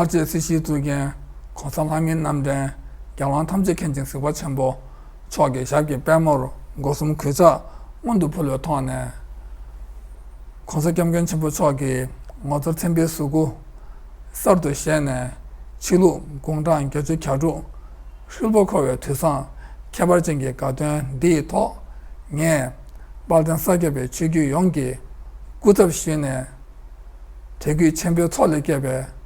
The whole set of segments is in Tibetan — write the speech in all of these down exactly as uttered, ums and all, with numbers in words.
ལྷར་བཅས་སྲིད་ཞིའི་གཙུག་རྒྱན་༸གོང་ས་ལྷ་མིའི་རྣམ་འདྲེན་རྒྱལ་དབང་ཐམས་ཅད་མཁྱེན་ཅིང་གཟིགས་པ་ཆེན་པོ་མཆོག་གི་ཞབས་ཀྱི་པད་མོར་སྒོ་གསུམ་གུས་ཕྱག་སྔོན་དུ་ཕུལ་བའི་ཐོག་ནས། ༸གོང་ས་༸སྐྱབས་མགོན་ཆེན་པོ་མཆོག་གིས་ངོ་མཚར་མཚན་དཔེའི་གཟུགས་སྐུ་གསར་དུ་བཞེངས་ནས། ཕྱི་ལུགས་དགུང་གྲངས་བརྒྱད་ཅུ་གྱ་དྲུག་ཧྲིལ་པོ་འཁོར་བའི་དུས་བཟང་ཁྱད་པར་ཅན་གྱི་དགའ་སྟོན་འདིའི་ཐོག་ངས་དཔལ་ལྡན་ས་སྐྱ་པའི་ཆོས་བརྒྱུད་ཡོངས་ཀྱི་སྐུ་ཚབ་ཞུས་ནས། དད་གུས་ཆེན་པོའི་ཚོགས་ལས་བསྐྱེད་པའི་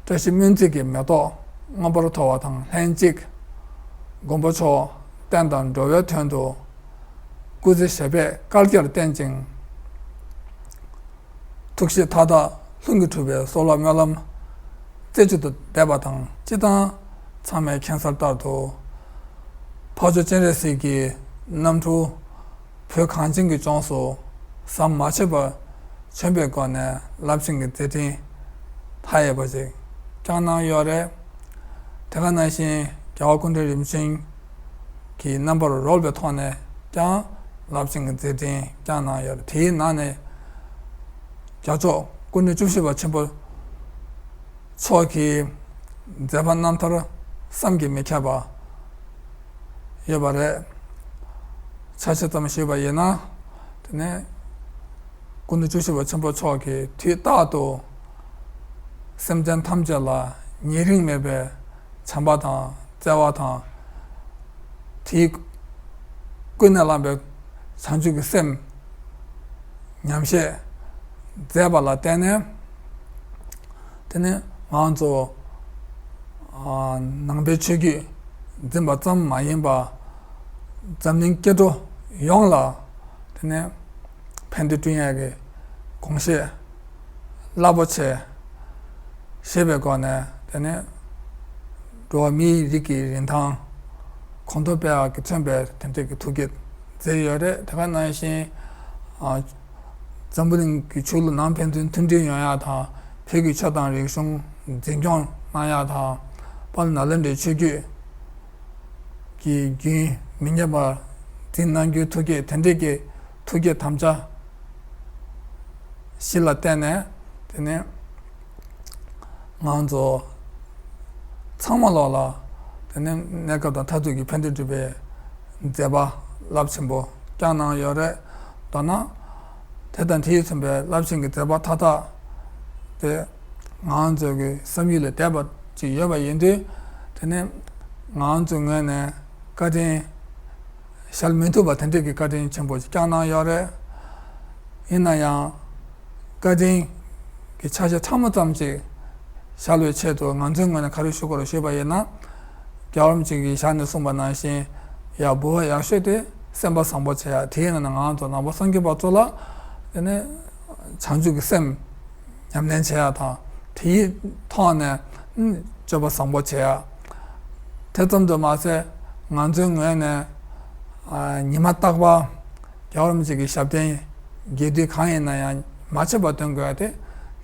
བཀྲ་ཤིས་སྨོན་ཚིག་གི་མེ་ཏོག་མངོན་པར་མཐོ་བ་དང་ལྷན་ཅིག། མགོན་པོ་མཆོག་བསྟན་དང་འགྲོ་བའི་དོན་དུ་སྐུ་ཚེ་ཞབས་པད་བསྐལ་བརྒྱར་བརྟན་ཅིང་། ཐུགས་བཞེད་མཐའ་དག་ལྷུན་གྱིས་གྲུབ་པའི་གསོལ་བ་སྨོན་ལམ་རྩེ་གཅིག་ཏུ་འདེབས་པ་དང་སྤྱིར་བཏང་ཚང་མས་མཁྱེན་གསལ་ལྟར་དུ། འཕགས་མཆོག་སྤྱན་རས་གཟིགས་ཀྱི་རྣམ་འཕྲུལ་བོད་གངས་ཅན་གྱི་ལྗོངས་སུ་ཟམ་མ་ཆད་པར་བྱོན་པའི་སྒོ་ནས་རླབས་ཆེན་གྱི་མཛད་འཕྲིན་མཐའ་ཡས་པ་ཞིག་བསྐྱངས་གནང་ཡོད་རེད། དེ་ག་ནང་བཞིན་རྒྱལ་བ་སྐུ་ཕྲེང་རིམ་བྱོན་གྱི་རྣམ་པར་རོལ་བའི་ཐོག་ནས་ཀྱང་རླབས་ཆེན་གྱི་མཛད་འཕྲིན་བསྐྱངས་གནང་ཡོད་རེད། དེའི་ནང་ནས་རྒྱལ་མཆོག་སྐུ་ཕྲེང་བཅུ་བཞི་པ་ཆེན་པོ་མཆོག་གི་མཛད་པ་རྣམ་ཐར་བསམ་གྱིས་མི་ཁྱབ་པ་ཡོད་པ་རེད། ཆ་ཤས་ཙམ་ཞུས་པ་ཡིན་ན། དེ་ནས་སྐུ་ཕྲེང་བཅུ་བཞི་པ་ཆེན་པོ་མཆོག་གིས་དུས་རྟག་ཏུ་སེམས་ཅན་ཐམས་ཅད་ལ་ཉེ་རིང་མེད་པའི་བྱམས་པ་དང་བརྩེ་བ་དང་། དེས་ཀུན་ནས་བསླངས་པའི་བྱང་ཆུབ་ཀྱི་སེམས་ཉམས་བཞེས་མཛད་པ་ལ་བརྟེན་ནས། དེ་ནི་ང་ཚོ་ནང་པའི་ཆོས་བརྒྱུད་འཛིན་པ་ཙམ་མ་ཡིན་པ། འཛམ་གླིང་སྐྱེ་འགྲོ་ཡོངས་ལ་དེ་ནི་ཕན་བདེ་བསྐྲུན་ཡག་གི་དགོངས་བཞེད་རླབས་པོ་ཆེ་བཞེས་པའི་སྒོ་ནས། དེ་ནི་འགྲོ་བ་མིའི་རིགས་ཀྱི་རིན་ཐང་གོང་མཐོར་སྤེལ་བ་གི་མཚོན་པའི་དེ་འདྲའི་གི་ཐུགས་བསྐྱེད་མཛད་ཡོད་རེད། དེ་ག་ནང་བཞིན། འཛམ་བུ་གླིང་གི་ཆོས་ལུགས་ནང་ཕན་ཚུན་མཐུན་སྒྲིལ་ཡོང་ཡག་དང་། བོད་ཀྱི་ཆོས་དང་རིག་གཞུང་འཛིན་སྐྱོང་གནང་ཡག་དང་། དཔལ་ནཱ་ལེནྡྲའི་ཆོས་བརྒྱུད་ཀྱི་རྒྱུན་མི་ཉམས་པར་འཛིན་གནང་རྒྱུའི་ཐུགས་བསྐྱེད། དེ་འདྲའི་གི་ཐུགས་བསྐྱེད་དམ་བཅའ་བཞི་ལ་བརྟེན་ནས། དེ་ནས་ང་ཚོ་ཚང་མ་ལོག་ལ་དེ་ནས་གནས་སྐབས་དང་མཐར་ཐུག་གི་ཕན་བདེ་སྒྲུབ་པའི་མཛད་པ་རླབས་ཆེན་པོ་བསྐྱངས་གནང་ཡོད་རེད། མདོར་ན་དེ་དང་དེ་ཡིས་མཚོན་པའི་རླབས་ཆེན་གྱི་མཛད་པ་མཐའ་དག་དེ་ང་ཚོ་གི་བསམ་ཡུལ་ལས་འདས་པ་ཅིག་ཡོད་པ་ཡིན་དུས། དེ་ནས་ང་ཚོའི་ངོས་ནས་བཀའ་དྲིན་གཞལ་མི་ཐུབ་པ་དེ་འདྲའི་གི་བཀའ་དྲིན་ཆེན་པོ་ཞིག་བསྐྱངས་གནང་ཡོད་རེད། ཡིན་ན་ཡང་བཀའ་དྲིན་གྱི་ཆ་ཤས་ཕྲ་མོ་ཙམ་ཅིག་བཞག་པའི་ཆེད་དུ་ང་ཚོའི་ངོས་ནས་ག་རེ་ཞུ་དགོས་རེད་ཞུས་པ་ཡིན་ན། རྒྱལ་བ་རིན་པོ་ཆེ་གིས་ཞལ་ནས་གསུངས་པ་ནང་བཞིན། ཡ། འབུལ་བ་ཡག་ཤོས་དེ་སེམས་པ་བཟང་པོ་བྱེད་ཡ། དེའི་ནང་ནས་ང་ཚོ་ནང་པ་སངས་རྒྱས་པ་ཚོ་ལ་དེ་ནས་བྱང་ཆུབ་ཀྱི་སེམས་ཉམས་ལེན་བྱེད་ཡ་དང་། དེའི་ཐོག་ནས་སྤྱོད་པ་བཟང་པོ་བྱེད་ཡ། དེ་ཙམ་དུ་མ་ཟད། ང་ཚོའི་ངོས་ནས་ཉི་མ་རྟག་པར་རྒྱལ་བ་རིན་པོ་ཆེ་གི་ཞབས་བརྟན་རྒྱས་བསྡུས་གང་ཡིན་ན་ཡང་མ་ཆད་པར་འདོན་དགོས་ཡ་དེ་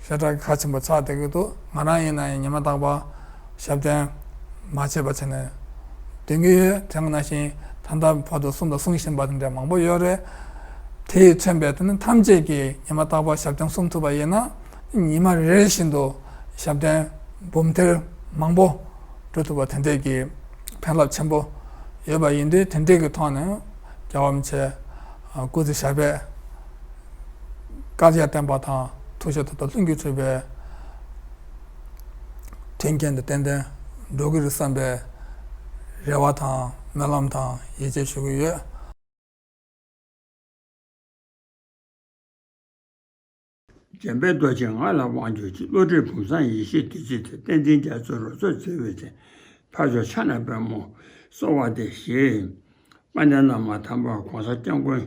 ཞེ་དྲག་གལ་ཆེན་པོ་ཆགས་བསྡད་ཀྱི་འདུག་ང་རང་ཡིན་ན་ཡང་ཉི་མ་རྟག་པར་ཞབས་བརྟན་མ་ཆད་པ་བྱས་ནས་འདོན་གྱི་ཡོད། དེ་ནང་བཞིན་ད་ལྟ་བར་དུ་གསུངས་དང་གསུང་བཞིན་པ་དེ་འདྲ་མང་པོ་ཡོད་རེད། དེས་མཚོན་པའི་དེ་ནི་ཐམས་ཅད་ཀྱིས་ཉི་མ་རྟག་པར་ཞབས་བརྟན་གསུང་ཐུབ་པ་ཡིན་ན། ཉི་མ་རེ་རེ་བཞིན་དུ་ཞབས་བརྟན་འབུམ་ཐེར་མང་པོ་འགྲོ་ཐུབ་པ་དེ་འདྲས་ཀྱི་ཕན་རླབས་ཆེན་པོ་ཡོད་པ་ཡིན་དུས། དེ་འདྲས་ཀྱི་ཐོག་ནས་རྒྱལ་བ་རིན་པོ་ཆེ་སྐུ་ཚེ་ཞབས་པད་བསྐལ་བརྒྱར་བརྟན་པ་དང་། ཐུགས་བཞེད་མཐའ་དག་ལྷུན་གྱིས་གྲུབ་པའི་མཐུན་རྐྱེན་དུ་ཏན་ཏན་འགྲོ་གི་རེད་བསམ་པའི་རེ་བ་དང་སྨོན་ལམ་དང་ཡིད་ཆེས་ཞུ་གི་ཡོད། འཇམ་དཔལ་རྡོ་རྗེ་ངག་ལ་དབང་བསྒྱུར་ཅིང་། བློ་གྲོས་བུམ་བཟང་ཡེ་ཤེས་བདུད་རྩི་ལྟར། བསྟན་འཛིན་རྒྱ་མཚོའི་རོལ་མཚོ་རྩེ་བའི་ཚལ། འཕགས་མཆོག་ཕྱག་ན་པདྨོ་གསོལ་བ་འདེབས་ཞེས། དཔལ་ལྡན་བླ་མ་དམ་པ་༸གོང་ས་༸སྐྱབས་མགོན་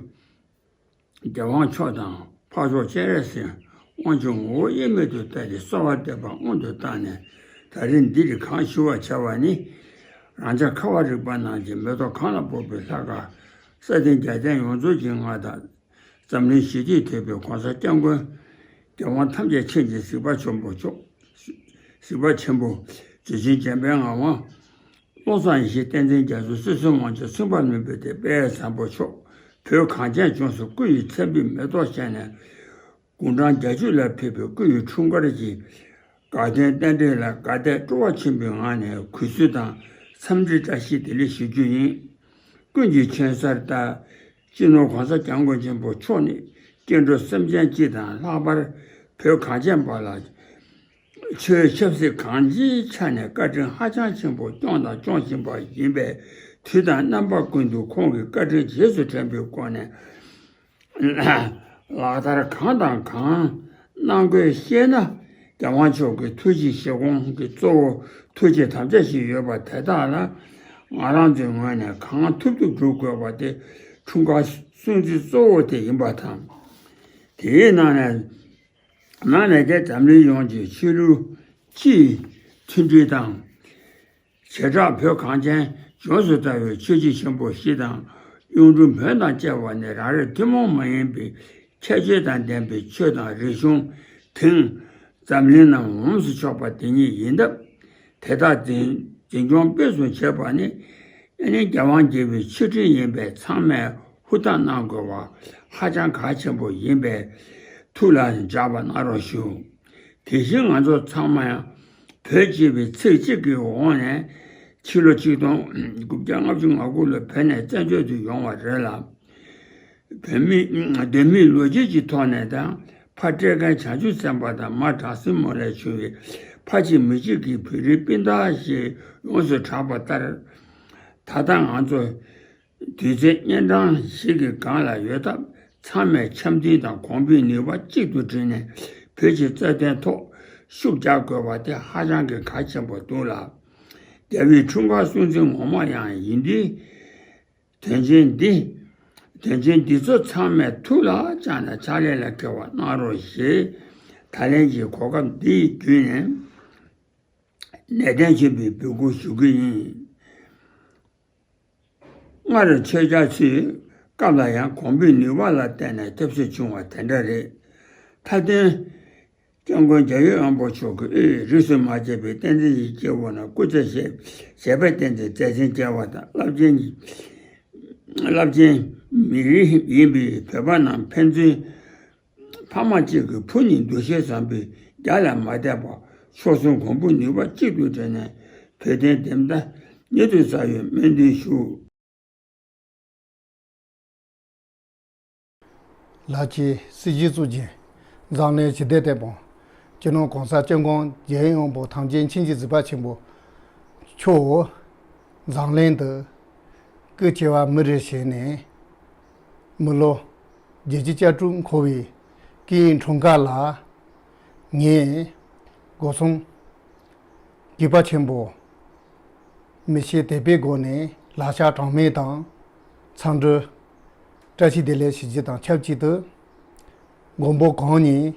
རྒྱལ་དབང་མཆོག་དང་། འཕགས་མཆོག་སྤྱན་རས་གཟིགས་དབང་ཕྱུག་ངོ་བོ་དབྱེར་མེད་དུ་བལྟ་སྟེ་གསོལ་བ་འདེབས་པ་སྔོན་དུ་བཏང་ནས། ད་རེས་འདིར་གང་ཞུ་བར་བྱ་བ་ནི། རང་ཅག་ཁ་བ་རིག་པ་རྣམས་ཀྱི་མེ་ཏོག་གང་ལ་ཕོག་པའི་ལྷ་ཁང་། ས་སྟེང་རྒྱལ་བསྟན་ཡོངས་རྫོགས་ཀྱི་མངའ་བདག་འཛམ་གླིང་ཞི་བདེའི་དེད་དཔོན་༸གོང་ས་༸སྐྱབས་མགོན་རྒྱལ་དབང་ཐམས་ཅད་མཁྱེན་ཅིང་གཟིགས་པ་ཆེན་པོ་མཆོག་གཟིགས་པ་ཆེན་པོ་རྗེ་བཙུན་འཇམ་དཔལ་ངག་དབང་བློ་བཟང་ཡེ་ཤེས་བསྟན་འཛིན་རྒྱ་མཚོ་སྲིད་གསུམ་དབང་ཕྱུག་མཚུངས་པ་མེད་པའི་དེད་དཔོན་དཔལ་བཟང་པོ་མཆོག་བོད་གངས་ཅན་ལྗོངས་སུ་སྐུ་ཡི་ཚེ་འབུལ་མེ་ཏོག་བཞད་ནས། དགུང་གྲངས་བརྒྱད་ཅུ་ལ་ཕེབས་པའི་སྐུ་ཡི་འཁྲུངས་སྐར་གྱི་ དགའ་སྟོན་རྟེན་འབྲེལ་ལ་དགའ་དད་སྤྲོ་བ་ཆེན་པོའི་ངང་ནས་གུས་བསུ་དང་འཚམས་འདྲི་བཀྲ་ཤིས་བདེ་ལེགས་ཞུ་རྒྱུ་ཡིན། ཀུན་གྱིས་མཁྱེན་གསལ་ལྟར། སྤྱི་ནོར་༸གོང་ས་༸སྐྱབས་མགོན་ཆེན་པོ་མཆོག་ནི་སྐྱེ་འགྲོ་སེམས་ཅན་སྤྱི་དང་ལྷག་པར་བོད་གངས་ཅན་པ་ལ་ཆོས་ཆབ་སྲིད་གང་ཅིའི་ཆ་ནས་བཀའ་དྲིན་ཧ་ཅང་ཆེན་པོ་བསྐྱངས་དང་སྐྱོང་བཞིན་པ་ཡིན་པས། དུས་དང་རྣམ་པ་ཀུན་ཏུ་ཁོང་གི་བཀའ་དྲིན་རྗེས་སུ་དྲན་པའི་སྒོ་ནས། ལག་བསྟར་གང་དང་གང་གནང་དགོས་ཤེས་ན། རྒྱལ་དབང་མཆོག་གི་ཐུགས་རྗེ་བཞེད་དགོངས་ཀྱི་གཙོ་བོ་ཐུགས་རྗེ་དམ་བཅའ་ཞིག་ཡོད་པ་དེ་དག་ལ། ང་རང་ཚོའི་ངོས་ནས་གང་ཐུབ་ཐུབ་སྒྲུབ་དགོས་པ་དེ་འཁྲུངས་སྐར་སྲུང་བརྩི་གཙོ་བོ་དེ་ཡིན་པ་དང་། དེའི་ནང་ནས་ནང་ནས་དེ་འཛམ་གླིང་ཡོངས་ཀྱི་ཆོས་ལུགས་སྤྱིའི་མཐུན་སྒྲིལ་དང་། བྱེ་བྲག་བོད་གངས་ཅན་ལྗོངས་སུ་དར་བའི་ཆོས་བརྒྱུད་ཆེན་པོ་བཞི་དང་། གཡུང་དྲུང་བོན་དང་བཅས་པ་ནི་རང་རེ་ཐུན་མོང་མ་ཡིན་པའི་ཁྱད་ཆོས་དང་ལྡན་པའི་ཆོས་དང་རིག་གཞུང་དེང་འཛམ་གླིང་རྣམས་ངོམས་སུ་ཆོག་པ་དེ་ཉིད་ཡིན་སྟབས། དེ་དག་འཛིན་འཛིན་སྐྱོང་སྤེལ་གསུམ་བྱེད་པ་ནི་ཨ་ནི་རྒྱལ་དབང་རྒྱལ་བའི་ཆོས་ཁྲིམས་ཡིན་པས། ཚང་མས་ཧུར་ཐག་གནང་དགོས་པ་ཧ་ཅང་གལ་ཆེན་པོ་ཡིན་པས། ཐུགས་ལ་འཇགས་པ་གནང་རོགས་ཞུ། དེ་བཞིན་ང་ཚོ་ཚང་མ་ཡང་བོད་ཅེས་པའི་ཚིག་གཅིག་གི་འོག་ནས་ཕྱི་ལོ་ཆིག་སྟོང་དགུ་བརྒྱ་ལྔ་བཅུ་ང་དགུ་ལོ་བོད་ནས་བཙན་བྱོལ་དུ་ཡོང་བ་རེད་ལ། བོད་མི་གདོད་མའི་ལོ་རྒྱུས་ཀྱི་ཐོག་ནས་དང་། ཕ་སྤྲེལ་རྒན་བྱང་ཆུབ་སེམས་དཔའ་དང་མ་བྲག་སྲིན་མོ་ལས་བྱུང་བའི་ཕ་གཅིག་མི་གཅིག་གི་བོད་རིགས་སྤུན་ཟླ་ཞེས་ཡོངས་སུ་གྲགས་པ་ལྟར། ད་ལྟ་ང་ཚོ་དུས་ཚོད་གཉན་འཕྲང་ཞིག་གི་སྒང་ལ་ཡོད་སྟབས། ཚང་མས་འཆམ་མཐུན་དང་གོང་འཕེལ་ནུས་པ་གཅིག་ཏུ་བསྒྲིལ་ནས་བོད་ཀྱི་རྩ་དོན་ཐོག་ཤུགས་རྒྱག་དགོས་པ་དེ་ཧ་ཅང་གི་གལ་ཆེན་པོ་འདུག་ལ། རྒྱལ་བའི་འཁྲུངས་སྐར་སྲུང་བརྩི་ངོ་མ་ཡང་ཡིན་དུས། དོན་ཆེན་འདི། དོན་ཆེན་འདི་ཚོ་ཚང་མས་ཐུགས་ལ་བཅངས་ནས་ཕྱག་ལས་ལ་འཁེལ་བ་གནང་རོགས་ཞེས། ད་ལན་གྱི་གོ་སྐབས་འདི་བརྒྱུད་ནས་ནན་ཏན་ཆེན་པོས་འབོད་སྐུལ་ཞུ་གི་ཡིན། སྔར་ཆོས་རྒྱལ་ཚོས་སྐབས་ལ་ཡང་གོང་འཕེལ་ནུས་པ་ལ་བརྟེན་ནས་ཐེབས་སྲིད་བྱུང་བ་དེ་འདྲ་རེད། མཐའ་དོན། སྐྱབས་མགོན་རྒྱལ་བའི་དབང་པོ་མཆོག་གིས་དབུས་རིས་སུ་མ་ཆད་པའི་བསྟན་འཛིན་གྱི་སྐྱེས་བུ་རྣམས་སྐུ་ཚེ་ཞབས་པད་བརྟན་ཅིང་མཛད་འཕྲིན་རྒྱས་པ་དང་། རླབས་ཆེན་རླབས་ཆེན་མི་རིགས་ཡིན་པའི་བོད་པ་རྣམས་ཕན་ཚུན་ཕ་མ་གཅིག་གི་བུ་གཉིས་འདུ་ཤེས་བཟང་པོས་རྒྱ་ལས་མ་འདས་པར་ཕྱོགས་གསུམ་གོང་བུ་ནུས་པ་གཅིག་ཏུ་བསྒྲིལ་ནས་བོད་དོན་བདེན་མཐའ་མྱུར་དུ་གསལ་བའི་སྨོན་འདུན་ཞུ། ལ་ཆེ་སྲིད་ཞིའི་གཙུག་རྒྱན་འཛམ་གླིང་ཞི་བདེའི་དེད་དཔོན་སྤྱི་ནོར་གོང་ས་སྐྱབས་མགོན་རྒྱལ་བའི་དབང་པོ་ཐམས་ཅད་མཁྱེན་ཅིང་གཟིགས་པ་ཆེན་པོ་མཆོག་འཛམ་གླིང་དུ་སྐུ་ཆེ་བ་མི་རེ་བཞེངས་ནས་མི་ལོ་བརྒྱད་ཅུ་གྱ་དྲུག་འཁོར་བའི་སྐུའི་འཁྲུངས་སྐར་ལ་ངས་སྒོ་གསུམ་གུས་པ་ཆེན་པོ་མི་ཤེས་དད་པའི་སྒོ་ནས་ལག་ཆ་གྲངས་མེད་དང་འཚམས་འདྲི་བཀྲ་ཤིས་བདེ་ལེགས་ཞུ་རྒྱུ་དང་ཆབས་ཅིག་ཏུ། མགོན་པོ་གང་ཉིད་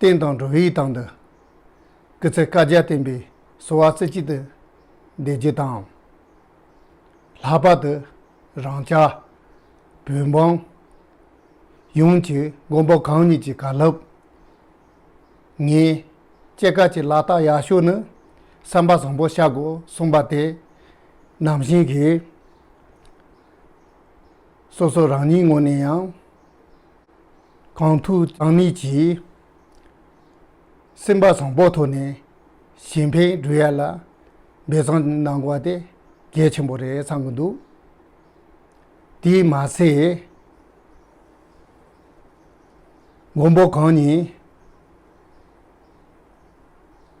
བསྟན་དང་འགྲོ་བའི་དོན་དུ་སྐུ་ཚེ་བསྐལ་བརྒྱར་བརྟན་པའི་གསོལ་བ་རྩེ་གཅིག་ཏུ་འདེབས་རྒྱུ་དང་། ལྷག་པར་དུ་རང་ཅག་བོད་འབངས་ཡོངས་ཀྱིས་མགོན་པོ་གང་ཉིད་ཀྱི་བཀའ་སློབ་ངས་སྐྱེ་སྐར་གྱི་ལག་རྟགས་ཡག་ཤོས་ནི་སེམས་པ་བཟང་པོ་བྱ་དགོས་གསུངས་པ་དེ་ནང་བཞིན་གྱིས། སོ་སོ་རང་ཉིད་ངོས་ནས་ཡང་གང་ཐུབ་ཅང་ནུས་ཀྱིས་སེམས་པ་བཟང་པོའི་ཐོག་ནས་གཞན་ཕན་སྒྲུབ་ཡ་ལ་འབད་བརྩོན་གནང་དགོས་པ་དེ་གལ་ཆེན་པོ་རེད་བསམ་གྱི་འདུག་དེས་མ་ཟད། མགོན་པོ་གང་ཉིད་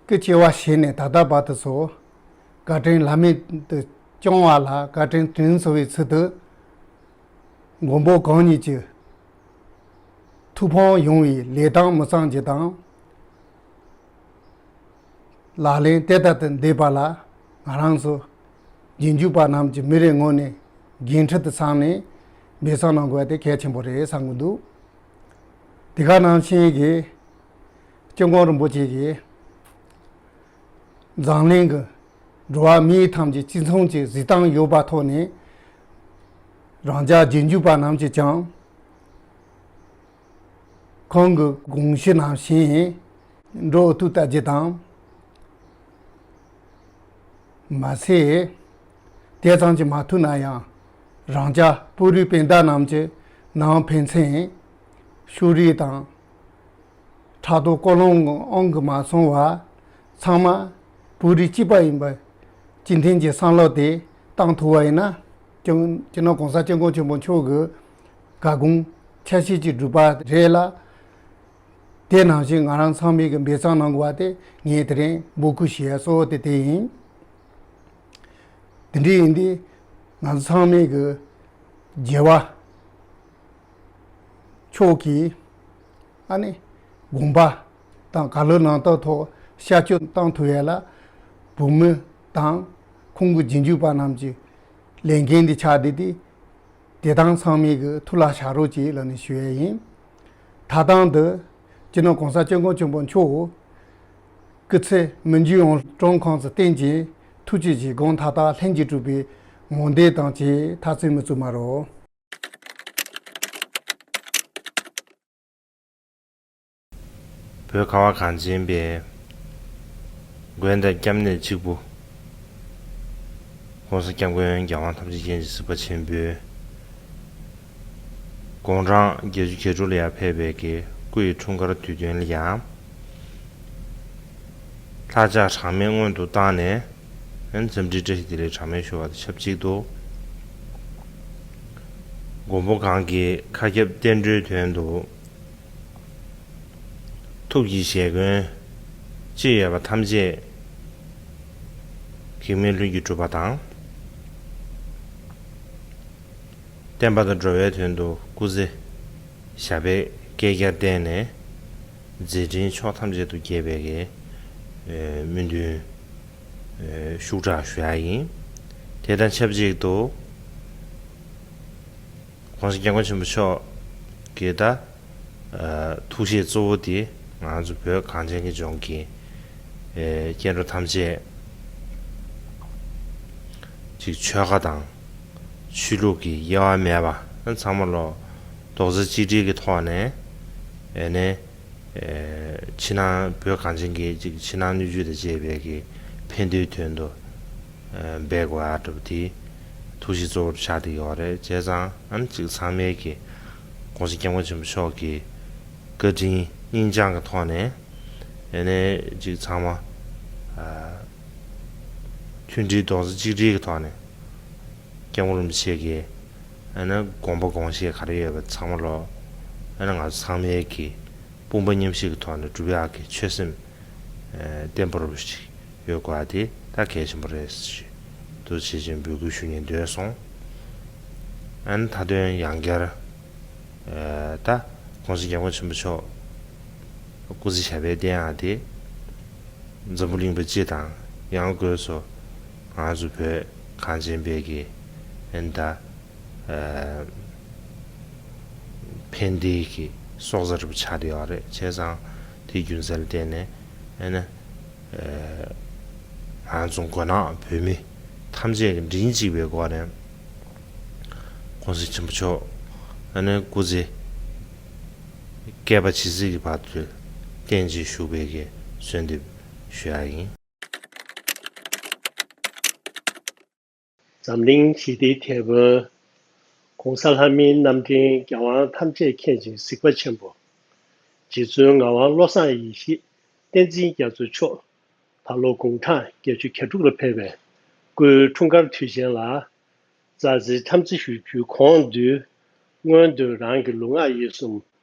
སྐུ་ཆེ་བ་བཞེངས་ནས་ད་ལྟ་བར་དུ་སོ་བཀའ་དྲིན་བླ་མེད་དུ་བསྐྱངས་པ་ལ་བཀའ་དྲིན་དྲིན་གཟོ་བའི་ཚུལ་དུ། མགོན་པོ་གང་ཉིད་ཀྱི་ཐུགས་ཕན་ཡོང་བའི་ལས་དང་མི་གཙང་རྒྱུ་དང་། ལག་ལེན་དེ་ལྟར་དུ་འདེབས་པ་ལ་ང་རང་ཚོ་རྗེས་འཇུག་པ་རྣམས་ཀྱི་མི་རེ་ངོས་ནས་འགན་འཁྲི་དེ་ཚང་ནས་འབད་བརྩོན་གནང་དགོས་པ་དེ་གལ་ཆེན་པོ་རེད་བསམ་གྱི་འདུག་དེ་ག་ནང་བཞིན་གྱི་སྐྱབས་མགོན་རིན་པོ་ཆེ་གིས་འཛམ་གླིང་གི་འགྲོ་བ་མིའི་ཐམས་ཅད་གཅིག་མཚུངས་ཀྱི་གཟིགས་སྟངས་ཡོད་པ་ཐོག་ནས་རང་ཅག་རྗེས་འཇུག་པ་རྣམས་ཀྱིས་ཀྱང་ཁོང་གི་དགོངས་གཞི་ནང་བཞིན་འགྲོ་ཐུབ་ལྟ་རྒྱུ་དང་། མ་ཟད། དེ་ཙམ་གྱིས་མ་ཐུབ་ན་ཡང་རང་ཅག་བོད་རིགས་སྤུན་ཟླ་རྣམས་ཀྱི་ནང་ཕན་ཚུན་ཕྱོགས་རིས་དང་ཕྲག་དོག་ཀོ་ལོང་ཨང་གིས་མ་སོང་བར་ ཚང་མ་བོད་རིགས་གཅིག་པ་ཡིན་པ་སྤྱི་མཐུན་གྱི་བསམ་བློ་དེ་བཏང་ཐུབ་པ་ཡིན་ན། སྤྱི་སྤྱི་ནོར་གོང་ས་སྐྱབས་མགོན་ཆེན་པོ་མཆོག་གི་བཀའ་དགོངས་ཆ་ཤས་ཀྱི་སྒྲུབ་པ་རེད་ལ། དེ་ནང་བཞིན་ང་རང་ཚང་མས་ཀྱི་འབད་བརྩོན་གནང་དགོས་པ་དེ་ངས་དེ་རིང་འབོད་སྐུལ་ཞུ་ཡ་གཙོ་བོ་དེ་དེ་ཡིན། དེ་འདྲ་ཡིན་དུས་ང་ཚོ་ཚང་མས་ཀྱི་རྒྱལ་བ་མཆོག་གི་ཨ་ནི་དགོངས་པ་དང་བཀའ་སློབ་གནང་སྟངས་ཐོག་ཤར་སྐྱོད་གཏོང་ཐུབ་ཡ་ལ་བོད་མི་དང་ཁོང་གི་རྗེས་འཇུག་པ་རྣམས་ཀྱི་ལས་འགན་དེ་ཆགས་བསྡད་དེ། དེ་དང་ཚང་མས་ཀྱི་ཐུགས་ལ་བཞག་རོགས་གྱིས་ལབ་ནས་ཞུ་ཡས་ཡིན། ད་ཐེངས་འདི་སྤྱི་ནོར་གོང་ས་སྐྱབས་མགོན་ཆེན་པོ་མཆོག་སྐུ་ཚེ་མི་འཇིག་ཡོངས་གྲོངས་ཁོངས་སུ་བརྟན་ཅིང་ཐུགས་ཀྱི་བཞེད་དགོངས་མཐའ་དག་ལྷུན་གྱིས་གྲུབ་པའི་ངོ་འདོད་དང་བཅས་ཐག་བཅད་མི་བཙུགས་མ་རོགས། བོད་ཁ་བ་གངས་ཅན་པའི་མགོན་དང་སྐྱབས་གནས་གཅིག་པུ། ༸གོང་ས་༸སྐྱབས་མགོན་༸རྒྱལ་དབང་ཐམས་ཅད་མཁྱེན་ཅིང་གཟིགས་པ་ཆེན་པོའི་དགུང་གྲངས་བརྒྱད་ཅུ་གྱ་དྲུག་ལ་ཡར་ཕེབས་པའི་གི་སྐུ་ཡི་འཁྲུངས་སྐར་དུས་སྟོན་ལ་ཡང་། ལྷ་ལྕགས་གྲངས་མེད་སྔོན་དུ་བཏང་ནས། འཛམ་གླིང་བཀྲ་ཤིས་བདེ་ལེགས་གྲངས་མེད་ཞུ་བ་དང་ཆབས་ཅིག་ཏུ། མགོན་པོ་གང་གི་མཁའ་ཁྱབ་བསྟན་འགྲོའི་དོན་དུ། ཐུགས་ཀྱི་བཞེད་དགོངས་ཅི་ཡོད་པ་ཐམས་ཅད་གེགས་མེད་ལྷུན་གྱིས་གྲུབ་པ་དང་། བསྟན་པ་དང་འགྲོ་བའི་དོན་དུ་སྐུ་ཚེ་ཞབས་པད་བསྐལ་བརྒྱར་བརྟན་ནས་མཛད་འཕྲིན་ཕྱོགས་ཐམས་ཅད་དུ་རྒྱས་པའི་གི་སྨོན་འདུན་ཤུགས་དྲག་ཞུ་ཡ་ཡིན། དེ་དང་ཆབས་ཅིག་ཏུ། ༸གོང་ས་༸སྐྱབས་མགོན་ཆེན་པོ་མཆོག་གི་ད་ཐུགས་བཞེད་གཙོ་བོ་དེ་ང་ཚོ་བོད་གངས་ཅན་གྱི་ལྗོངས་ཀྱི་སྐྱེ་འགྲོ་ཐམས་ཅད་ཅིག་ཆོལ་ཁ་དང་ཆོས་ལུགས་ཀྱི་དབྱེ་བ་མེད་པ་ཚང་མ་ལོ་རྡོག་རྩ་གཅིག་སྒྲིལ་གྱི་ཐོག་ནས་ཨེ་ནས། ཕྱི་ནང་བོད་གངས་ཅན་གྱི་ཅིག་ཕྱི་ནང་སྣོད་བཅུད་དང་བཅས་པའི་གི་ཕན་བདེའི་དོན་དུ་འབད་དགོས་ཡ་འདྲ་པོ་དེ་ཐུགས་བཞེད་གཙོ་བོར་ཆགས་བསྡད་ཡོད་རེད། བྱས་ཙང་ཨ་ནི་ཅིག་ཚང་མས་ཀྱི་༸གོང་ས་༸སྐྱབས་མགོན་ཆེན་པོ་མཆོག་གི་བཀའ་དྲིན་སྙིང་བཅངས་ཀྱི་ཐོག་ནས་ཨེ་ནས་ཅིག་ཚང་མ་མཐུན་སྒྲིལ་རྡོག་རྩ་གཅིག་སྒྲིལ་གྱི་ཐོག་ནས་སྐྱབས་མགོན་རིན་པོ་ཆེ་གི་ཨ་ནི་དགོངས་པ་དགོངས་བཞེད་ག་རེ་ཡོད་པ་ཚང་མ་ལོ་ཨ་ནི་ང་ཚོ་ཚང་མས་ཀྱི་དཔུང་པ་མཉམ་གཤིབ་ཀྱི་ཐོག་ནས་སྒྲུབ་ཡག་གི་ཆོད་སེམས་བརྟན་པོ་རུ་ཞིག་ཡོད་དགོས་པ་དེ་ད་གལ་ཆེན་པོ་རེད་ཞེས་འདུག་ཆེ་ཆེན་འབོད་སྐུལ་ཞུ་སྙིང་འདོད་སོང་། ཨ་ནི་མཐའ་དོན་ཡང་བསྐྱར་ད་༸གོང་ས་༸སྐྱབས་མགོན་ཆེན་པོ་མཆོག་སྐུ་ཚེ་ཞབས་པད་བརྟན་ཡག་དེ་འཛམ་བུ་གླིང་པ་སྤྱི་དང་ཡང་སྒོས་སུ་ང་ཚོ་བོད་གངས་ཅན་པའི་གི་ཨ་ནི་ད། ཕན་བདེ་གི་སྲོག་རྩ་འདྲ་པོ་ཆགས་བསྡད་ཡོད་རེད། བྱས་ཙང་དེའི་རྒྱུ་མཚན་ལ་བརྟེན་ནས་ཨ་ནི་ང་ཚོ་མགོ་ནག་བོད་མི་ཐམས་ཅད་ཀྱི་མགྲིན་གཅིག་པའི་སྒོ་ནས་༸གོང་ས་ཆེན་པོ་མཆོག་ཨ་ནི་སྐུ་ཚེ་བསྐལ་པ་ཇི་སྲིད་ཀྱི་བར་དུ་བརྟན་ཅིང་བཞུགས་པའི་གི་གསོལ་འདེབས་ཞུ་ཡ་ཡིན། འཛམ་གླིང་ཞི་བདེའི་དེད་དཔོན། ༸གོང་ས་ལྷ་མིའི་རྣམ་འདྲེན་རྒྱལ་དབང་ཐམས་ཅད་མཁྱེན་ཅིང་གཟིགས་པ་ཆེན་པོ། རྗེ་བཙུན་ངག་དབང་བློ་བཟང་ཡེ་ཤེས་བསྟན་འཛིན་རྒྱ་མཚོ་མཆོག་ད་ལོ་དགུང་གྲངས་བརྒྱད་ཅུ་གྱ་དྲུག་ལ་ཕེབས་པའི་སྐུའི་འཁྲུངས་སྐར་དུས་ཆེན་ལ། རྩ་ཚིག་འཐམ་འཚེ་ཞུ་རྒྱུའི་གོང་དུ། སྔོན་དུ་རང་གི་ལུས་ངག་ཡིད་གསུམ་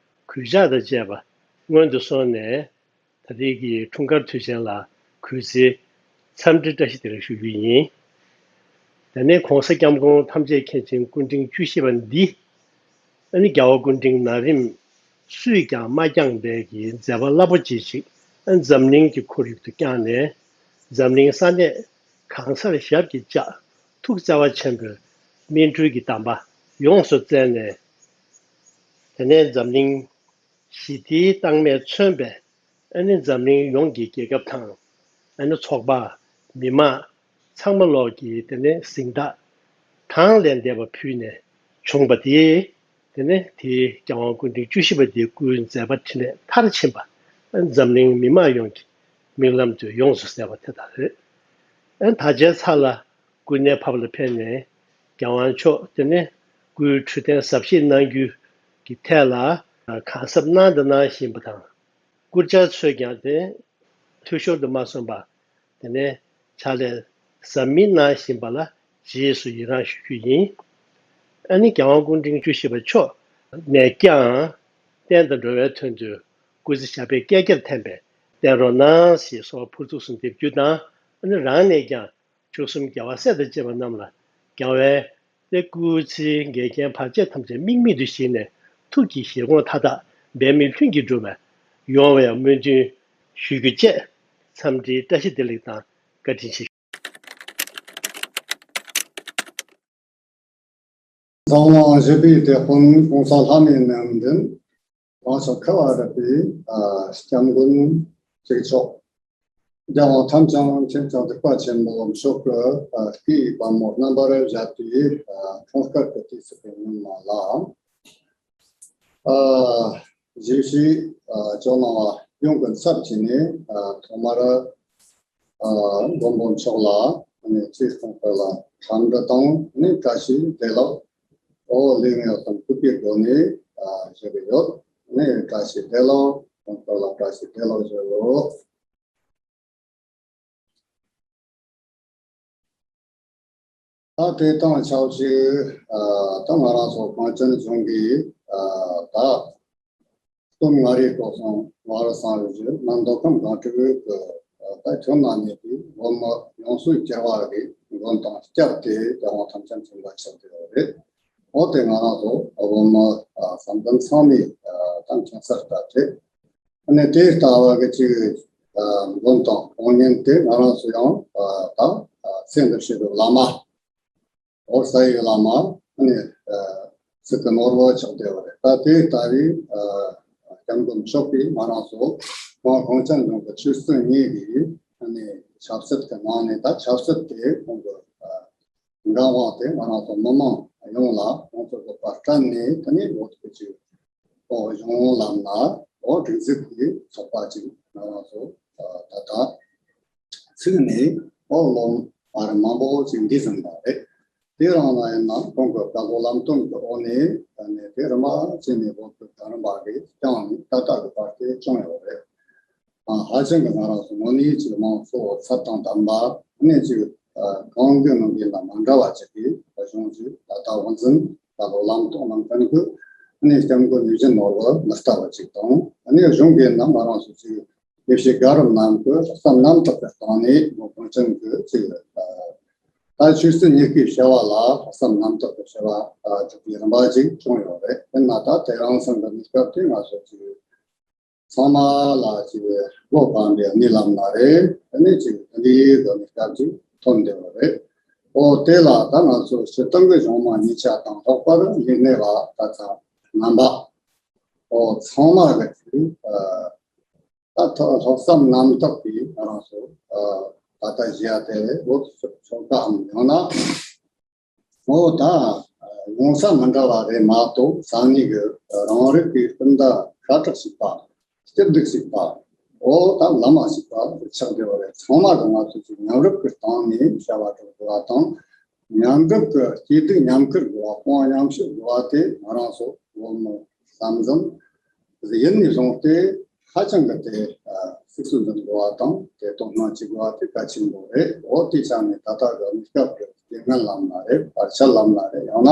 གུས་ཕྱག་དང་བཅས་པ་སྔོན་དུ་སོང་ནས། ད་ལྟའི་གི་འཁྲུངས་སྐར་དུས་ཆེན་ལ་གུས་བརྩི་འཚམས་འདྲི་བཀྲ་ཤིས་བདེ་ལེགས་ཞུ་རྒྱུ་ཡིན། དེ་ནས་༸གོང་ས་༸སྐྱབས་མགོན་ཐམས་ཅད་མཁྱེན་ཅིང་སྐུ་ཕྲེང་བཅུ་བཞི་པ་འདི། ཨ་ནི་རྒྱལ་བ་སྐུ་ཕྲེང་ན་རིམ་སུས་ཀྱང་མ་བསྐྱངས་པའི་གི་མཛད་པ་རླབས་པོ་ཆེ་ཞིག་ཨ་འཛམ་གླིང་གི་ཁོར་ཡུག་ཏུ་བསྐྱངས་ནས། འཛམ་གླིང་ས་གནས་གང་སར་ཞབས་ཀྱིས་བཅགས་ཐུགས་བརྩེ་བ་ཆེན་པོས་སྨིན་གྲོལ་གྱི་གདམས་པ་ཡོངས་སུ་བསྩལ་ནས། དེ་ནས་འཛམ་གླིང་ཞི་བདེའི་རྟགས་མས་མཚོན་པའི་ཨ་ནི་འཛམ་གླིང་ཡོངས་ཀྱི་རྒྱལ་ཁབ་དང་ཨ་ནི་ཚོགས་པ། མི་མང་ཚང་མ་ལོག་གིས་དེ་ནས་གཟེངས་རྟགས་གྲངས་ལས་འདས་པ་ཕུལ་ནས་བྱུང་བ་དེ། དེ་ནས་དེའི་རྒྱལ་དབང་སྐུ་ཕྲེང་བཅུ་བཞི་པ་དེའི་སྐུའི་མཛད་པ་འཕྲིན་ལས་མཐར་ཕྱིན་པ་འཛམ་གླིང་མི་མང་ཡོངས་ཀྱི་མིག་ལམ་དུ་ཡོངས་སུ་གསལ་བ་དེ་དག་རེད། ཨ་ནི་ད་ཆའི་ཚ་ལ། སྐུ་ནས་ཕབ་ལ་ཕེབས་ནས་རྒྱལ་དབང་མཆོག་དེ་ནས་སྐུའི་འཕྲོད་བསྟེན་ཟབ་བཞེས་གནང་རྒྱུ་གི་ཐད་ལ་གང་ཟབ་གནང་དང་གནང་བཞིན་པ་དང་། སྐུ་བཅར་ཚོས་ཀྱང་དེ་ འཐུས་ཤོར་དུ་མ་སོང་བར། དེ་ནས་ཕྱག་ལས་ཟབ་མིན་གནང་བཞིན་པ་ལ་རྗེས་སུ་ཡི་རང་ཞུ་རྒྱུ་ཡིན། ཨ་ནི་རྒྱལ་དབང་སྐུ་ཕྲེང་བཅུ་བཞི་པ་མཆོག་ནས་ཀྱང་བསྟན་དང་འགྲོ་བའི་དོན་དུ་སྐུ་ཚེ་ཞབས་པད་བསྐལ་བརྒྱར་བརྟན་པའི་བརྟན་རོགས་གནང་ཞེས་གསོལ་བ་ཕུར་ཚུགས་སུ་འདེབས་རྒྱུ་དང་། ཨ་ནི་རང་ནས་ཀྱང་བཅུ་གསུམ་རྒྱལ་བ་སྲས་དང་བཅས་པ་རྣམས་ལ་རྒྱལ་བའི་སྐུ་ཚེའི་འགལ་རྐྱེན་བར་ཆད་ཐམས་ཅད་དམིགས་མེད་དུ་ཞི་ནས་ཐུགས་ཀྱི་བཞེད་དགོངས་མཐའ་དག་འབད་མེད་ལྷུན་གྱིས་འགྲུབ་པ་ཡོང་བའི་སྨོན་འདུན་ཞུ་རྒྱུ་བཅས། འཚམས་འདྲིའི་བཀྲ་ཤིས་བདེ་ལེགས་དང་བཀའ་དྲིན་ཆེ་ཞུ། ཚང་མ་བཞུགས་པའི་དེད་དཔོན་གོང་ས་ལྷ་མིའི་གནས་མདུན། གོང་ས་ཁ་བ་རི་པའི་ཨ་སྐྱབས་མགོན་གཅིག་ལྕོགས། རྒྱལ་དབང་ཐམས་ཅད་མཁྱེན་ཅིང་སྡིག་པ་ཆེན་པོ་མཆོག་གི་ཨ་སྐུའི་པད་མོ་རྣམ་པར་བཞད་པའི་ཨ་འཁྲུངས་སྐར་གྱི་དུས་ཚིགས་ཀྱི་ཉིན་མོ་ལ། ཨ་གཞིས་བྱེས་ཨ་ཇོ་ནང་བ་ཡོངས་ཀྱི་ཚབ་བྱས་ནས་ཨ་ཐོག་མར་ཨ་མགོན་པོ་མཆོག་ལ་ཨ་ནི་སྐུའི་འཁྲུངས་སྐར་ལ་འཚམས་འདྲི་དང་ནི་བཀྲ་ཤིས་བདེ་ལེགས། ཨོ་ལེགས་ངན་དང་གུས་པའི་སྒོ་ནས་ཨ་ཞུ་གི་ཡོད། ནི་བཀྲ་ཤིས་བདེ་ལེགས། འཁྲུངས་སྐར་ལ་བཀྲ་ཤིས་བདེ་ལེགས་ཞུ་རོགས། ད་དེ་དང་ཆབས་ཅིག་ཨ་ད་ང་རང་ཚོ་གངས་ཅན་ལྗོངས་ཀྱི་ཨ་ད་སྟོད་མངའ་རིས་སྐོར་གསུམ་ཝ་ར་སང་རི་བཞི་མ་མདོ་ཁམས་སྒང་དྲུག་གི་ཨ་ད་ཁྱོན་ནས་གནས་པའི་བོད་མི་ཡོངས་སུ་གྱུར་པ་གི་མགོན་དང་སྐྱབས་དེ་རྒྱལ་དབང་ཐམས་ཅད་མཁྱེན་པ་ཆགས་བསྡད་ཡོད་རེད། འོ་དེ་ང་རང་ཚོ་བོད་མི་ཨ་བསམ་གཏན་ཚང་མས་ཨ་ད་མཁྱེན་གསལ་ལྟར་རེད། ཨ་ནི་དེ་ལྟ་བུ་གི་ཅིག་ཨ་མགོན་དང་དཔུང་གཉེན་དེ་ང་རང་ཚོ་ཡང་ཨ་ད་ཨ་སེམས་འདུ་ཤེས་པའི་བླ་མ། འོ་ས་ཡི་བླ་མ་ཨ་ནི་ཨ་ཚིག་གི་ནོར་བུ་ཆགས་བསྡད་པ་རེད། ད་དེ་ལྟ་བུའི་ཨ་སྐྱབས་མགོན་མཆོག་གིས་ང་རང་ཚོ་ཁོང་གངས་ཅན་ལྗོངས་ཀྱི་ཆོས་སྲིད་གཉིས་ཀྱི་ཨ་ནི་ཆབ་སྲིད་ཀྱི་ནང་ནས་ད་ཆབ་སྲིད་དེ་ཁོང་གི་ཨ་འགན་དབང་དེ་ང་རང་ཚོ་མི་མང་ཡོངས་ལ་ཁོང་ཚོ་གི་པར་སྐྲན་ནས་དེ་ནས་འོ་ཐུག་ཅིག་ཨོ་གཞུང་ལམ་ན་ཨོ་སྒྲིག་འཛུགས་ཀྱི་ཚོགས་པ་ཅིག་ང་རང་ཚོ་ད་ལྟ་ཚུགས་ནས་ཨོ་ལོ་ཨ་རི་མང་པོ་ཅིག་འདས་ཟིན་པ་རེད། དེ་རང་ལ་ཡིན་ན་ཁོང་གི་བཀའ་སློབ་ལམ་སྟོན་གྱི་འོག་ནས་ད་ནས་དེ་རིམ་པ་བྱས་ནས་བོད་ཀྱི་རྒྱལ་རིམ་པ་གིས་བསྐྱངས་ནས་ད་ལྟ་གི་བར་དུ་བྱུང་ཡོད་རེད། ཨ་ཧ་ཅང་གི་ང་རང་ཚོ་དངོས་གནས་ཅིག་མང་ཚོགས་ཚད་དང་ལྡན་པ་ནས་ཅིག་ཨ་གང་གི་ནང་གི་ལ་མ་འདྲ་བ་ཅིག་གིས་གཞུང་ཅིག་ད་ལྟ་དབང་འཛིན་ད་ལོ་ལམ་ཐོག་ནང་ཀུན་གྱི་ནས་སྐྱབས་མགོན་ཡིད་བཞིན་ནོར་བུ་མི་ལྟ་བ་ཅིག་དང་ཨ་ནས་གཞུང་གི་ནང་ང་རང་ཚོ་ཅིག་ཡེ་ཤེས་དགའ་རབ་རྣམས་ཀྱི་ལྷག་བསམ་རྣམ་དག་གི་སྟེང་ནས་ངོ་གངས་ཅན་གྱི་ཅིག་ད་ཆོས་སྲིད་གཉིས་ཀའི་བྱ་བ་ལ་ལྷག་བསམ་རྣམ་དག་གི་བྱ་བ་སྒྲུབ་པའི་རིམ་པ་ཅིག་བྱུང་ཡོད་རེད། དེ་ན་ད་དེ་རིང་སང་གི་གནས་སྐབས་དེ་ང་ཚོ་ཅིག་ཚང་མ་ལ་ཅིག་བློ་ཕམ་པའི་གནས་ལམ་ན་རེད། དེ་ནས་ཅིག་འདི་གི་གནས་སྐབས་ཅིག་ཐོན་བསྡད་པ་རེད། འོ་དེ་ལ་ད་ང་ཚོ་སྤྱིར་བཏང་གི་གཞུང་མང་གཉིས་ཆ་དང་ལྷག་པར་ལས་སྣེ་བ་ད་ཚང་རྣམ་པ། འོ་ཚང་མ་གི་ཅིག་ཨ་ད་ཐོག་ལྷག་བསམ་རྣམ་དག་གིས་ང་རང་ཚོ་ཨ་ད་ལྟ་བཞི་ཡ་དེ་བོད་ཚོ་ཆོལ་ཁའམ་ཡང་ན་འོ་ད་ཡོང་ས་མི་འདྲ་བ་རེད་མ་གཏོགས་ས་གནས་ཀྱི་རང་རིགས་ཀྱི་སྤུན་ཟླ་ཤ་ཁྲག་གཅིག་པ་སྐྱིད་སྡུག་གཅིག་པ་འོ་ད་བླ་མ་གཅིག་པ་ཆགས་བསྡད་པ་རེད། ཚང་མ་གི་ང་ཚོ་ཅིག་མཉམ་རུབ་ཀྱི་སྟེང་ནས་བྱ་བ་སྒྲུབ་དགོས་པ་དང་མཉམ་རུབ་ཀྱི་སྐྱིད་སྡུག་མཉམ་ཁུར་དགོས་པ་དཔུང་མཉམ་གཤིབ་དགོས་པ་དེ་ང་རང་ཚོ་བོད་མི་བསམ་འཛིན་ཡིན་ནས་བཟུང་སྟེ་ཧ་ཅང་གི་དེ་ཨ་གཟིགས་སུ་འཛིན་དགོས་པ་དང་དེ་དོ་སྣང་བྱེད་དགོས་པ་དེ་གལ་ཆེན་པོ་རེད། འོ་དེ་ཆ་ནས་ད་ལྟ་གི་གནས་སྐབས་ཀྱི་རྐྱེན་ངན་ལམ་ན་རེད། བར་ཆད་ལམ་ན་རེད། ཡང་ན་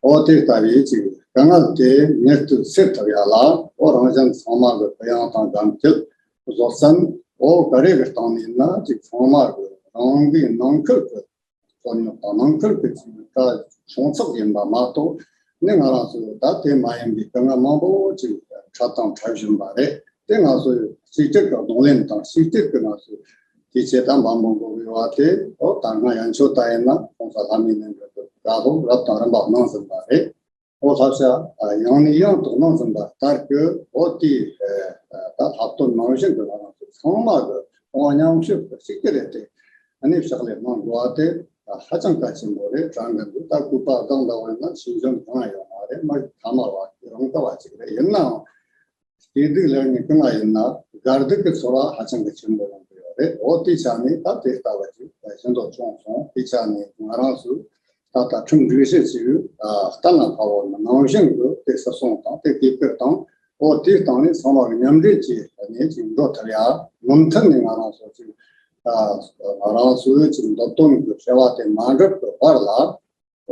འོ་དེ་ལྟ་བུའི་ཅིག་དཀའ་ངལ་དེ་མྱུར་དུ་སེལ་ཐུབ་ཡ་ལ་འོ་རང་གཞན་ཚང་མ་གི་གུ་ཡངས་དང་དགའ་སྐྱིད་བཟོད་བསྲན་འོ་ག་རེ་གི་སྟེང་ནས་ན་ཅིག་ཚང་མ་གི་རང་གི་ནང་ཁུལ་གྱི་རྩོད་རྙོག་དང་ནང་ཁུལ་གྱི་ཅིག་ད་བྱུང་ཚུལ་ཡིན་པ་མ་གཏོགས་ནི་ང་རང་ཚོ་ད་དེ་མ་ཡིན་པའི་དཀའ་ངལ་མང་པོ་ཅིག་འཕྲད་དང་འཕྲད་བཞིན་པ་རེད། དེ་ང་ཚོས་གཅིག་གྱུར་གྱི་གདོང་ལེན་དང་གཅིག་གྱུར་གྱི་ང་ཚོས་དེ་བྱེད་སྟངས་འབའ་མང་པོ་དགོས་པ་དེ་ཨོ་ད་སྔ་ཡན་ཆོད་ད་ཡིན་ན་གོང་ས་ལྷ་མིའི་གནས་འདིར་དགའ་སློབ་རབ་དང་རིམ་པ་གནང་ཟིན་པ་རེད། ཨོ་ལྷ་བྱ་ཡང་ནས་ཡང་དུ་གནང་ཟིན་པ་ལྟར་གྱི་ཨོ་དེའི་ད་ལྷག་དོན་ནང་བཞིན་གྱི་ང་རང་ཚོ་ཚང་མ་གི་དབང་མཉམ་ཞུགས་ཀྱི་གཅིག་གྱུར་རེད་དེ། ཨ་ནི་ཕྱག་ལས་གནང་དགོས་པ་དེ་ཧ་ཅང་གལ་ཆེན་པོ་རེད། དྲང་གི་འདུག་ད་སྐུ་པར་གདང་ལ་བར་ན་ཤིང་གཞོན་གང་ཡང་མ་རེད། མ་ཐ་མ་བ་རང་ལྟ་བ་ཅིག་རེད། ཡིན་ནའང་སྐྱིད་སྡུག་ལེགས་ཉེས་གང་ལ་ཡིན་ན་དགའ་སྡུག་གི་ཚོར་བ་ཧ་ཅང་གི་ཆེན་པོ་ཡོང་གི་ཡོད་རེད། འོ་དེའི་ཆ་ནས་ད་དེ་ལྟ་བ་ཅིག་ཤིན་ཏུ་བྱུང་སོང་། དེའི་ཆ་ནས་ང་རང་ཚོས་ད་ལྟ་ཁྲིམས་སྒྲིག་གཞི་ཅིག་གཏན་ལ་ཕབ་པ་ནང་བཞིན་དུ་དེ་སྲིད་སྐྱོང་དང་དེ་དེབ་སྐྱེལ་དང་འོ་དེའི་སྟེང་ནས་ཚང་མ་གི་མཉམ་འབྲེལ་གྱིས་ ནས་ཅིག་འགྲོ་ཐུབ་ཡ། མུ་མཐུད་ནས་ང་རང་ཚོ་ཅིག་ཨ་ང་རང་ཚོའི་ཅིག་འདོད་དོན་གྱི་བྱ་བ་དེ་མ་འགྲུབ་པའི་བར་ལ།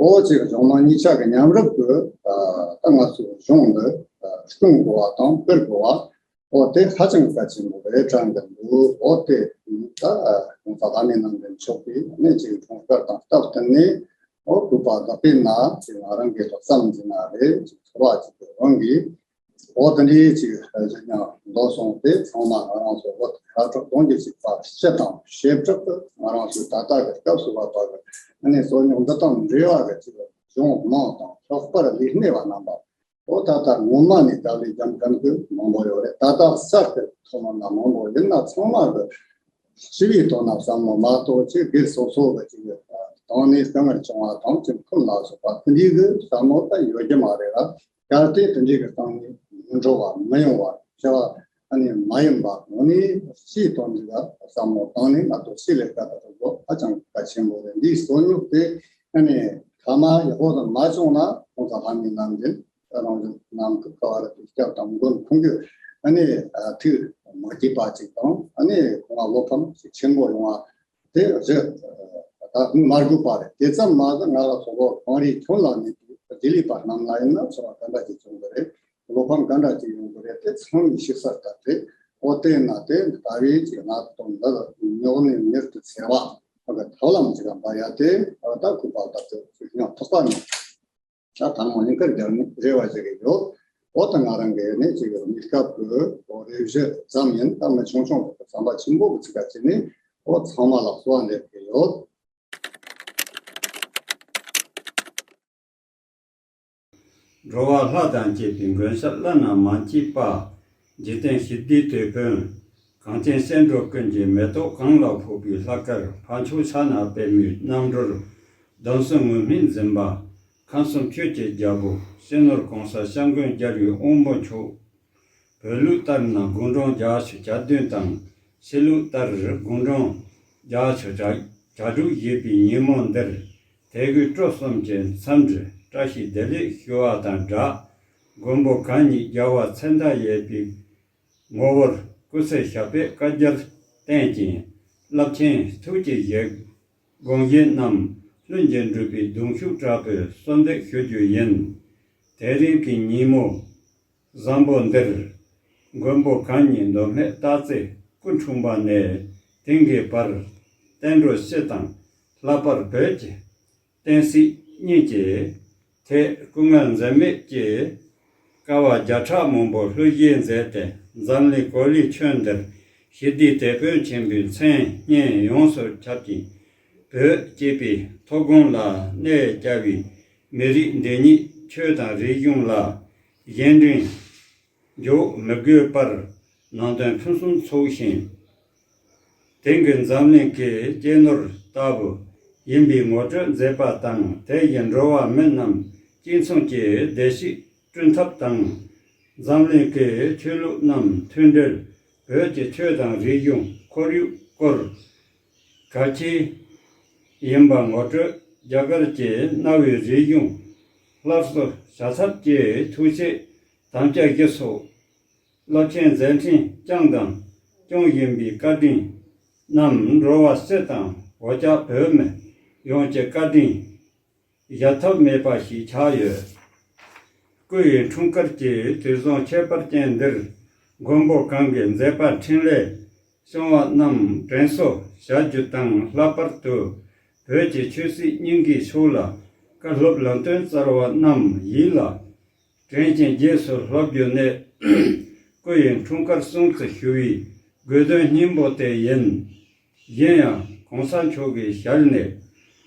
ཨོ་ཅིག་གཞུང་མང་གཉིས་ཆ་གི་མཉམ་རུབ་ཀྱི་ཨ་ད་ང་ཚོའི་གཞུང་འདི་ཨ་སྐྲུན་དགོས་པ་དང་སྤེལ་དགོས་པ། ཨོ་དེ་ཧ་ཅང་གལ་ཆེན་པོ་རེད་དྲན་གྱི་འདུག་ཨོ་དེ་ད་ཨ་ཁོང་ཚོ་བླ་མའི་རྣམ་འདྲེན་མཆོག་གིས་ནི་ཅིག་འཁྲུངས་སྐར་དང་སྟབས་བསྟུན་ནས་ཨོ་གུས་པ་བདག་པོའི་ནང་ཅིག་ང་རང་གི་ཐོག་བསམ་གྱི་ན་རེད། ཅིག་ཚོར་བ་ཅིག་གི་དབང་གིས། འོ་དེ་འདྲའི་ཅིག་གཞི་ཉག་འདུག་སོང་སྟེ། ཚང་མ་ང་རང་ཚོ་ལོ་ཁ་གྲངས་གཏོང་རྒྱུ་ཞིག་པ་སྤྱི་དང་བྱེ་བྲག་ཏུ་ང་རང་ཚོའི་ད་ལྟ་གི་སྐབས་སུ་བབ་པ་གི་ཨ་ནི་སོ་ཉོག་འདི་དང་འབྲེལ་བ་གི་ཅིག་གཞུང་མང་དང་ལྷག་པར་ལས་སྣེ་བ་རྣམ་པ། འོ་ད་ལྟ་སྔོན་མ་ནས་དཀའ་ལས་རྒྱབ་མཁན་གི་མང་པོ་ཡོད་རེད། ད་ལྟ་གསར་དུ་ཐོན་མཁན་མང་པོ་ཡིན་ན་ཚང་མ་གི་སྤྱི་པའི་དོན་ན་བསམ་བློ་མ་གཏོགས་ཅིག་སྒེར་སོ་སོ་གི་ཅིག་སྟེང་ནས་དཀའ་ངལ་བྱུང་བ་དང་ཅིག་ཕུད་ལ་སོགས་པ་དེ་འདྲའི་གི་བསམ་བློ་ད་ཡོད་རྒྱུ་མ་རེད་ལ། གལ་ཏེ་དེ་འདྲའི་གི་སྟེང་ནས་མི་འགྲོ་བ་མི་ཡོང་བ་བྱ་བ་ཨ་ནི་མ་ཡིན་པ་དངོས་གནས་སྤྱིའི་དོན་འདི་ལ་བསམ་བློ་བཏང་ནས་ང་ཚོ་སྤྱི་ལས་ཀ་དང་འགྲོ་ཧ་ཅང་གལ་ཆེན་པོ་རེད། འདིའི་སོ་ཉོག་དེ་ཨ་ནི་ཐ་མ་ཡག་པོ་དང་མ་བྱུང་ན་ཁོང་ཚོ་ལྷ་མིའི་རྣམ་འདྲེན་རང་བཞིན་ནམ་མཁའ་ཁ་བ་རི་སྐྱབས་དང་མགོན་ཁོང་གི་ཨ་ནི་ཐུགས་མ་སྐྱིད་པ་ཅིག་དང་ཨ་ནི་ཁོང་ལ་བློ་ཕམ་ཅིག་ཆེན་པོ་ཡོང་བ། དེ་རེད། ད་མ་དགོས་པ་རེད། དེ་ཙམ་མ་ཟད་ང་ལ་སོགས་པ་གངས་རིའི་ཁྱོན་ལ་གནས་པའི་ལྡི་ལི་པ་རྣམས་ལ་ཡིན་ན་ཚོར་བ་ག་འདྲ་ཅིག་བྱུང་གི་རེད། བློ་ཕམ་ག་འདྲ་ཅིག་ཡོང་གི་རེད། དེ་ཚང་མས་ཤེས་གསལ་ལྟར་རེད། འོ་དེ་ན་དེ་ལྟ་བུའི་ཅིག་ན་དོན་འདི་ལ་ཉོག་ནས་མྱུར་དུ་འཚེ་བ་ཐབས་ལམ་ཅིག་ལ་འབད་ཡ་དེ་ད་སྐུ་པར་ལྟར་དུ་ཅིག་ཡང་ཐོགས་པ་མེད། ད་ཐང་མོ་ཡིན་ཁར་རྒྱབ་ནས་རེ་བ་ཞུ་གི་ཡོད། འོ་ད་ང་རང་གི་ནི་ཅིག་གི་གནས་སྐབས་ཀྱི་འོ་རེ་བཞི་ཙམ་ཡིན། ད་མི་ཆུང་ཆུང་གི་བསམ་པ་ཆེན་པོ་གི་ཚིག་ཁ་ཅིག་ནི་འོ་ཚང་མ་ལ་གསོལ་བ་འདེབས་ཀྱི་ཡོད། འགྲོ་བ་ལྷ་དང་བཅས་པའི་མགོན་ཞབས་བླ་ན་མ་མཆིས་པ། འཇིག་རྟེན་ཞི་བདེའི་དེད་དཔོན། གངས་ཅན་སྐྱེ་འགྲོ་ཀུན་གྱི་མེ་ཏོག་གང་ལ་ཕོག་པའི་ལྷ་དཀར་ཕ་མཆོག་ཕྱག་ན་པདྨོའི་རྣམ་འགྲོར། གདུང་སེམས་ངུར་སྨྲིག་འཛིན་པ། ཁམས་གསུམ་ཆོས་ཀྱི་རྒྱལ་པོ་སྤྱི་ནོར་གོང་ས་སྐྱབས་མགོན་རྒྱལ་བའི་དབང་པོ་མཆོག་བོད་ལུགས་ལྟར་ན་དགུང་གྲངས་བརྒྱད་ཅུ་གྱ་བདུན་དང་། ཕྱི་ལུགས་ལྟར་དགུང་གྲངས་བརྒྱད་ཅུ་གྱ་དྲུག་བཞེས་པའི་ཉིན་མོ་འདིར། དད་གུས་སྤྲོ་གསུམ་གྱི་འཚམས་འདྲིར་བཀྲ་ཤིས་བདེ་ལེགས་ཞུ་བ་དང་སྦྲགས། མགོན་པོ་གང་ཉིད་རྒྱལ་བ་མཚན་རྟགས་ཡོད་པའི་ངོ་བོར་སྐུ་ཚེ་ཞབས་པད་བསྐལ་བརྒྱར་བརྟན་ཅིང་། རླབས་ཆེན་ཐུགས་ཀྱི་བཞེད་དགོངས་བཞེད་རྣམས་ལྷུན་གྱིས་འགྲུབ་པའི་གདུང་ཤུགས་དྲག་པོས་གསོལ་འདེབས་ཞུ་རྒྱུ་ཡིན། དེ་རིང་གི་ཉིན་མོ་བཟང་པོ་འདིར། མགོན་པོ་གང་ཉིད་མདོ་སྨད་སྟག་རྩེ་སྐུ་འཁྲུངས་པ་ནས་དེང་གི་བར། བསྟན་འགྲོ་སྤྱི་དང་ལྷག་པར་བོད་ཀྱི་བསྟན་སྲིད་གཉིས་ཀྱི་ཐད་སྐུ་ངལ་འཛེམས་མེད་ཀྱིས་དཀའ་བ་བརྒྱ་ཕྲག་མང་པོ་ལྷོད་བཞེས་མཛད་དེ། འཛམ་གླིང་གོ་ལའི་ཁྱོན་འདིར་ཞི་བདེའི་དེད་དཔོན་ཆེན་པོའི་མཚན་སྙན་ཡོངས་སུ་ཁྱབ་ཅིང་། བོད་ཅེས་པའི་ཐོབ་དགོངས་ལ་གནས་བཅའ་བའི་མི་རིགས་འདི་ཉིད་ཆོས་དང་རིག་གཞུང་ལ་གཞན་དྲིང་འཇོག་མི་དགོས་པར་ནང་དོན་ཕུན་སུམ་ཚོགས་ཤིང་། དེང་གི་འཛམ་གླིང་གི་གཅེས་ནོར་ལྟ་བུ་ཡིན་པའི་ངོ་སྤྲོད་མཛད་པ་དང་། དེ་བཞིན་འགྲོ་བ་མི་རྣམས་གཅིག་མཚུངས་ཀྱི་བདེ་སྐྱིད་བསྐྲུན་ཐབས་དང་། འཛམ་གླིང་གི་ཆོས་ལུགས་རྣམས་མཐུན་སྒྲིལ། བོད་ཀྱི་ཆོས་དང་རིག་གཞུང་ཁོར་ཡུག་སྐོར་གལ་ཆེ་ཡིན་པ་ངོ་སྤྲོད། རྒྱ་གར་གྱི་གནའ་བོའི་རིག་གཞུང་སླར་གསོ་བྱ་ཐབས་ཀྱི་ཐུགས་བཞེད་དམ་བཅའ་བཞི་སོགས་རླབས་ཆེན་མཛད་འཕྲིན་བསྐྱངས་དང་སྐྱོང་བཞིན་པའི་བཀའ་དྲིན་རྣམས་འགྲོ་བ་སྤྱི་དང་འོ་ཅག་བོད་མི་ཡོངས་ཀྱི་བཀའ་དྲིན་གཞལ་ཐབས་མེད་པ་ཞིག་ཆགས་ཡོད། སྐུ་ཡི་འཁྲུངས་སྐར་གྱི་དུས་བཟང་ཁྱད་པར་ཅན་འདིར། མགོན་པོ་གང་གི་མཛད་པ་འཕྲིན་ལས་བྱུང་བ་རྣམས་དྲན་གསོ་བྱ་རྒྱུ་དང་། ལྷག་པར་དུ་བོད་ཀྱི་ཆོས་སྲིད་གཉིས་ཀའི་ཕྱོགས་ལ་བཀའ་སློབ་ལམ་སྟོན་སྩལ་བ་རྣམས་ཡིད་ལ་དྲན་ཅིང་རྗེས་སུ་བསླབ་རྒྱུ་ནི། སྐུ་ཡི་འཁྲུངས་སྐར་སྲུང་བརྩི་ཞུ་བའི་དགོས་དོན་སྙིང་པོ་དེ་ཡིན། གཞན་ཡང་གོང་ས་མཆོག་གི་ཞལ་ནས།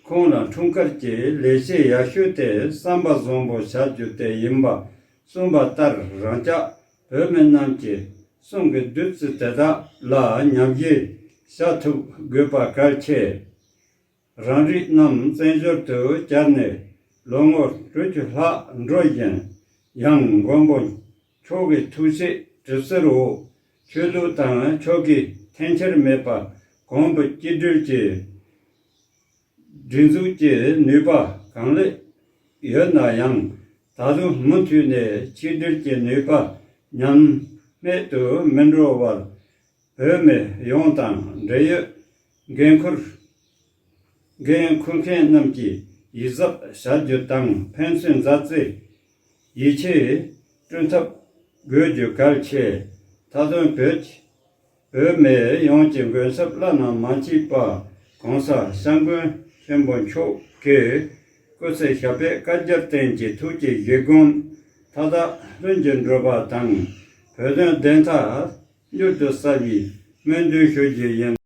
ཁོང་ལ་འཁྲུངས་སྐར་གྱི་ལེགས་བཤད་ཡག་ཤོས་དེ་བསམ་པ་བཟང་པོ་བྱ་རྒྱུ་དེ་ཡིན་པ་གསུངས་པ་ལྟར། རང་ཅག་བོད་མི་རྣམས་ཀྱི་གསུང་གི་བདུད་རྩི་དེ་དག་ལ་ཉམས་བཞེས་བྱ་ཐུབ་དགོས་པ་གལ་ཆེ། རང་རིགས་རྣམས་བཙན་བྱོལ་དུ་གྱར་ནས་ལོ་ངོ་དྲུག་ཅུ་ལྷག་འགྲོ་བཞིན། ཡང་མགོན་པོ་མཆོག་གི་ཐུགས་སྲས་གྲིབ་བསིལ་འོག་ཆོས་ལུགས་དང་ཆོལ་ཁའི་འཐེན་འཁྱེར་མེད་པར་གོང་བུ་གཅིག་སྒྲིལ་གྱིས་སྒྲིག་འཛུགས་ཀྱི་ནུས་པ་གང་ལེགས་ཡོད་ན་ཡང་། ད་དུང་མུ་མཐུད་ནས་ཆིག་སྒྲིལ་གྱི་ནུས་པ་ཉམས་ རྨད་དུ་མི་འགྲོ་བར། བོད་མི་ཡོངས་དང་འབྲེལ་ཡོད་འགན་འཁུར། འགན་འཁུར་མཁན་རྣམས་ཀྱིས་ཡིད་གཟབ་བྱ་རྒྱུ་དང་ཕན་ཚུན་མཛའ་བརྩེ་ཡིད་ཆེས་བསྐྲུན་ཐབས་དགོས་རྒྱུ་གལ་ཆེ། མཐའ་དོན་བོད་ཀྱི་བོད་མི་ཡོངས་ཀྱི་མགོན་སྐྱབས་བླ་ན་མ་མཆིས་པ་༸གོང་ས་སྐྱབས་མགོན་ཆེན་པོ་མཆོག་གི་སྐུ་ཚེ་ཞབས་པད་བསྐལ་བརྒྱར་བརྟན་གྱི་ཐུགས་ཀྱི་བཞེད་དགོངས་མཐའ་དག་ལྷུན་གྱིས་འགྲུབ་པ་དང་། བོད་དོན་བདེན་མཐའ་མྱུར་དུ་གསལ་བའི་སྨོན་འདུན་ཞུ་རྒྱུ་ཡིན།